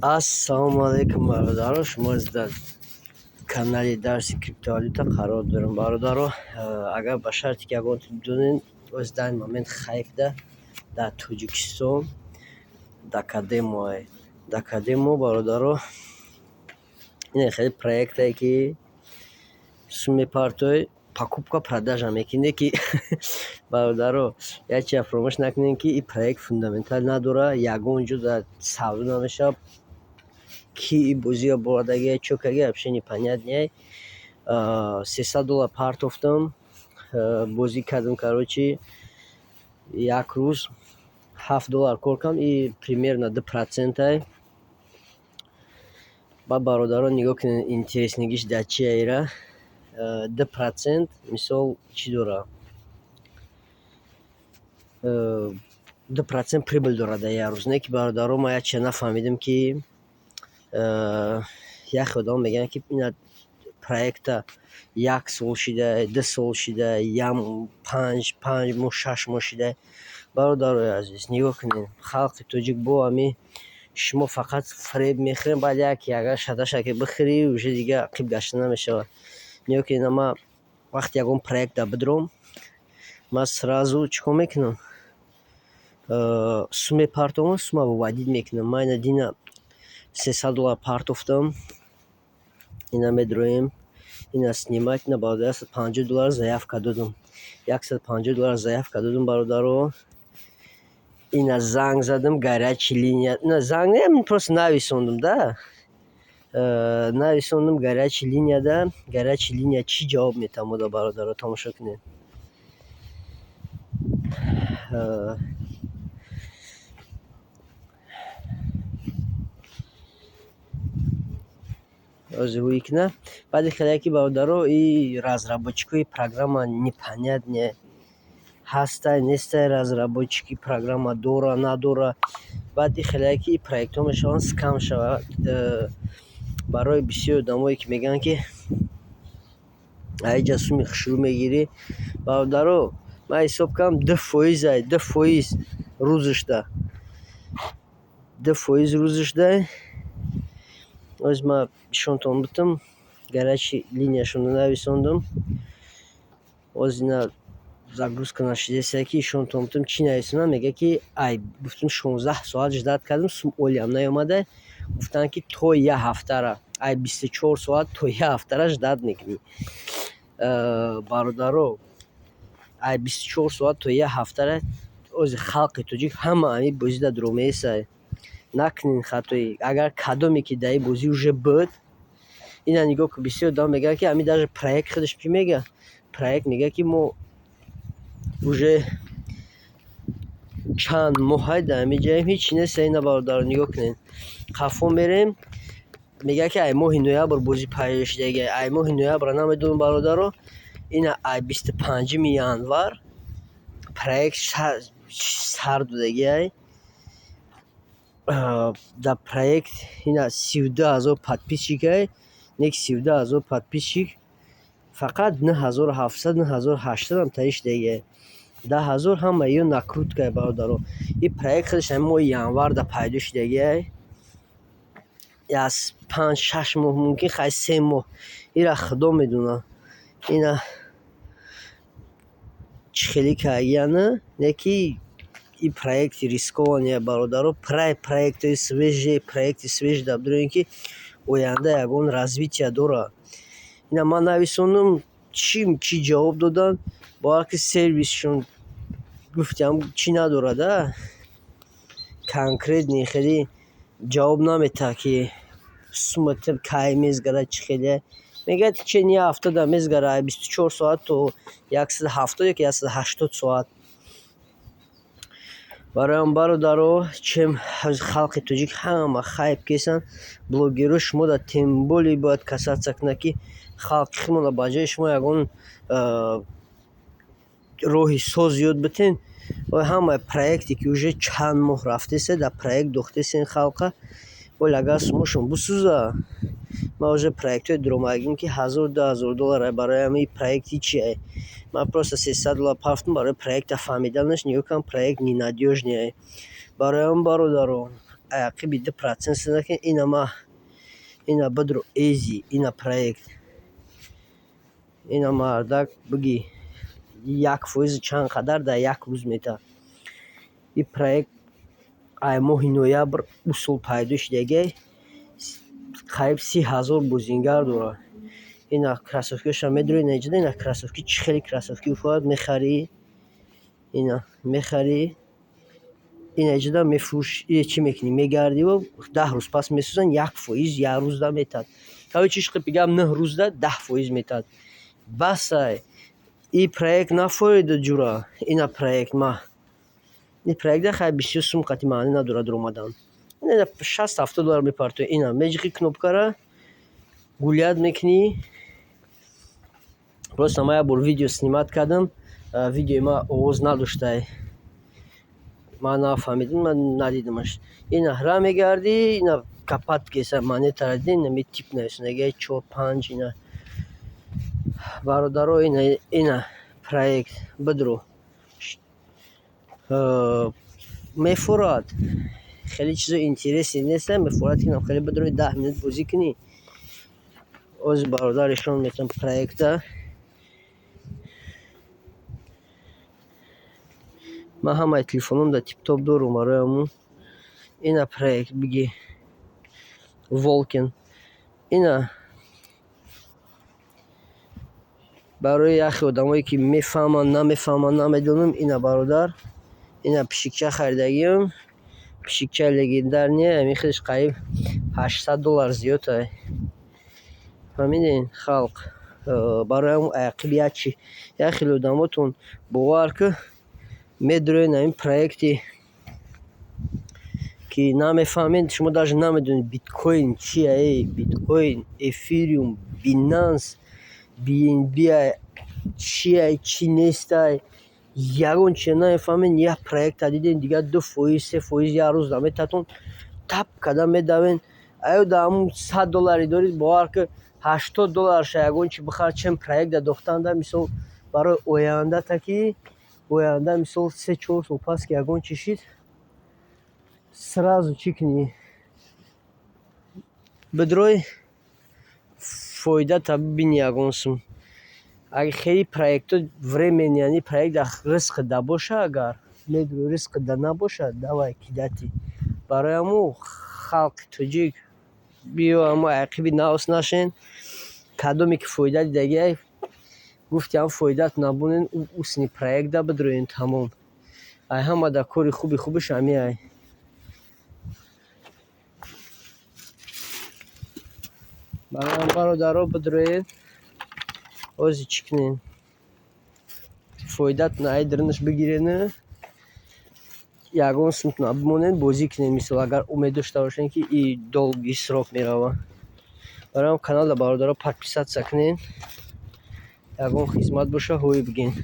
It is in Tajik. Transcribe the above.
Ассалому алайкум, бародаро! Шумо дар канали дарси криптовалюта қарор дорем. Бародаро, агар ба шарте ки ягон бидонед, оз данный момент хайпда дар Тоҷикистон Дакадемоае. Дакадемо, бародаро, ин хеле проектае, ки сум мепартоӣ, покупка продажа мекунӣ, ки, бародаро, як чиза фаромӯш накунед, ки ин проект фундаментал надорад, ягон ҷо дар савдо намешавад. Ки ин бозиро бурдагиа, чо кардагиа, вообще непонятное. 300 доллар партофтам, бозӣ кардам, короче, як рӯз 7 доллар кор кардам, и примерно 2 процентай. Баъд, бародаро, нигоҳ кунед, интересныйгиш дар чия: ира 2%, мисол, чӣ дорад? 2% прибыль дорад дар як рӯз. Не ки, бародаро, ман як чиза нафаҳмидам, ки яхе одамо мегӯянд, ки ина проекта як сол шида, 2 сол шида, 5 моҳ, 6 моҳ шида. Бародарои азиз, нигоҳ кунед, халқи тоҷик бо ҳами шумо фақат фиреб мехӯрем, баъд яке агар шаташа ки бихӯрӣ, уже дига ақиб гашта намешавад. Нигоҳ кунед, ман вақте ягон проекта бидуром, ман сразу чӣ кор мекунам? Сум мепартовам, сума выводить мекунам. Ман ина дина 300 доллар партофтам, ина медуроем, ина снимать, ина, бародар, 150 доллар заявка додам. 150 доллар заявка додам, бародаро. Ина занг задам горячий линия, ина занг не, просто нависондум да. Нависондум горячий линияда, горячий линия чӣ ҷавоб метавад мода, бародаро, тамошо кунед. Ҳозир кунад. Баъди хеле ки, бародаро, и разработчикои программа непонятне ҳастай, нестай, разработчики программа дора, надора. Баъди хеле ки проектҳо мешаванд, скам шавад. Барои бисёри одамое, ки мегӯянд, ки аиҷа суми хушрӯ мегирӣ, бародаро, ман ҳисоб кардам, 2 фоизай, 2% рӯзашда, 2% рӯзашда. Ҳозир ман нишонтон бутам, горячий линияшонро нависондум. Ҳозир ина загрузка нашидааста, ки ишонтон бутам, чӣ нависонам. Мегӯяд, ки ай гуфтум, 16 соат ждать кардам, сум олиам наёмада. Гуфтанд, ки то як ҳафтара, ай 24 соат то як ҳафтара ждать мекунӣ. Бародаро, ай 24 соат то як ҳафтара ҳозир халқи тоҷик ҳама ҳамин бозида дуромеесай. Накунед хатоӣ. Агар кадоме ки дар ин бозӣ уже буд, ина нигоҳ кун, бисёр одам мегӯянд, ки ҳамин даже проект худаш чӣ мегӯяд? Проект мегӯяд, ки мо уже чанд моҳай дар ҳамин ҷаем, ҳеҷ нест. Ина, бародаро, нигоҳ кунед, қафо мерем, мегӯяд, ки ай моҳи ноябр бозӣ пайдо шудагиай. Ай моҳи ноябрро намедонам, бародаро, ина ай 25-уми январ проект сар додагиай. Дар проект ина 32 ҳазор подписчикай, не ки 32 ҳазор подписчик, фақат 9700, 9800 ам таи шудагиай. 10 000 ҳамаи ё накруткае, бародаро. Ин проект худаш ҳамин моҳи январда пайдо шудагиай. Аз 5-6 моҳ, мумкин, хай, 3 моҳ, ира худо медонад. Ина чӣ хеле кардагияна, не ки ин проекти рискованные, бародаро. Проектҳои свежие, проекти свежий дар бидонед, ки оянда ягон развитие дорад. Ина ман нависондум, чӣ ҷавоб доданд? Бовар ки сервисшон гуфтиам чӣ надорад, а конкретный хеле ҷавоб наметаҳад, ки сумма кай мезгарад, чӣ хеле. Мегӯяд, течение як ҳафтада мезгарад, ай 24 соат то 170 ёки 180 соат. Барои ҳам, бародаро, чем халқи тоҷик ҳама хайп кесанд, блогерҳо шумо дар тем более бояд касаться кунад, ки халқи худмонро ба ҷои шумо ягон роҳи соз ёд битен. Ҳамаи проекте, ки уже чанд моҳ рафтеста, дар проект дохтесен халқа, оли агар сумошон бисӯза, ман уже проектҳое дуромадагим, ки ҳазор, 2000 доллар. Барои ҳамин проект ҳичие. Ман просто 300 доллар партофтам барои проекта фаҳмиданаш. Нигоҳ кунам, проект ненадёжный. Барои ҳам, бародаро, Аяқиби 2% накунӣ. Ина ма, ина бидро, эзи, ина проект, ина мардак бигӣ, 1 фоизи чанд қадар дар як рӯз метаҳад. Ин проект ай моҳи ноябр ӯ сол пайдо шудагиай, қариб 30 000 бозингар дорад. Ина кроссовкиҳоша медорӣ, ина иҷода, ина кроссовки, чӣ хеле кроссовки уфояд, мехарӣ, ина мехарӣ, ина иҷода мефурӯшӣ, чӣ мекунӣ, мегардиву 10 рӯз пас месӯзанд, 1% як рӯзда метаҳад. Короче, ишқи гап, 9 рӯзда 10% метаҳад. Басай, ин проект нафоида, ҷура. Ина проект ма, ин проектда хай бисёр сум қати маънӣ надорад дуромадан, 60-70 доллар мепартоӣ. Ина меҷиқи кнопкара, гулять мекунӣ. Просто ман як бор видео снимать кардам, видеои ма овоз надоштай, ман нафаҳмидам, ман надидамаш. Ина ра мегардӣ, ина капат кеса монетара дидем, ина тип нависондагиай, чор, панҷ. Ина, бародаро, ина проект бидро, мефурад. Хеле чизои интересный нестам, мефурад ки хеле бидрои, 10 минут бозӣ кунӣ. Ози бародар нишон метавам проекта. Ман ҳамаи телефонҳом дар тип-топ дорум, барои ҳамун. Ина проект бигӣ, Волкен. Ина барои яхе одамое ки мефаҳманд, намефаҳманд, намедонам. Ина, бародар, ина пишикча харидагиам, пишикчаи легендарный, ҳамин хелеш қариб 800 доллар зиёд ай. Фаҳмидем, халқ? Барои ҳамун аяқиби як чи як хеле одамотон, бовар ку, медуроед ҳамин проекте ки намефаҳмед. Шумо даже намедонед, биткоин чия, э биткоин, эфириум, Бинанс, BNB чия, чӣ нестай, ягон чиза намефаҳмед. Як проекта дидем, дигар 2%, 3% як рӯз наметатон, тап карда медавен. Аё дар ҳамун 100 долларе доред, бовар ку, 80 долларша ягон чи бихар, чем проекта дохтанда. Мисол, барои ояндата, ки оянда, мисол, 3-4 сол пас ки ягон чи шид, сразу чӣ кунӣ, бидрой, фоидата бибинӣ ягон сум. Агар хеле проектҳо временный, яъне проект дар ризқи да боша, агар медури, ризқи да набошад, давай кидать. Барои ҳамун, халқи тоҷик, биё, ҳамун аяқиби навс нашен. Кадоме ки фоида дидагиай, гуфти, ҳам фоидат набонен, усни проектда бидроен, тамом. Ай ҳама да кори хуби хубиш ҳамиай. Барои ҳам, бародаро, бидроед, ози чӣ кунем, фоидатона ай дарунаш бигирену ягон сумтона бимонед, бозӣ кунед. Мисол, агар умед дошта бошед, ки и долгий срок меравад. Барои ҳам каналда, бародаро, подписаться кунед. Ягон хизмат боша, ҳои бигӯед.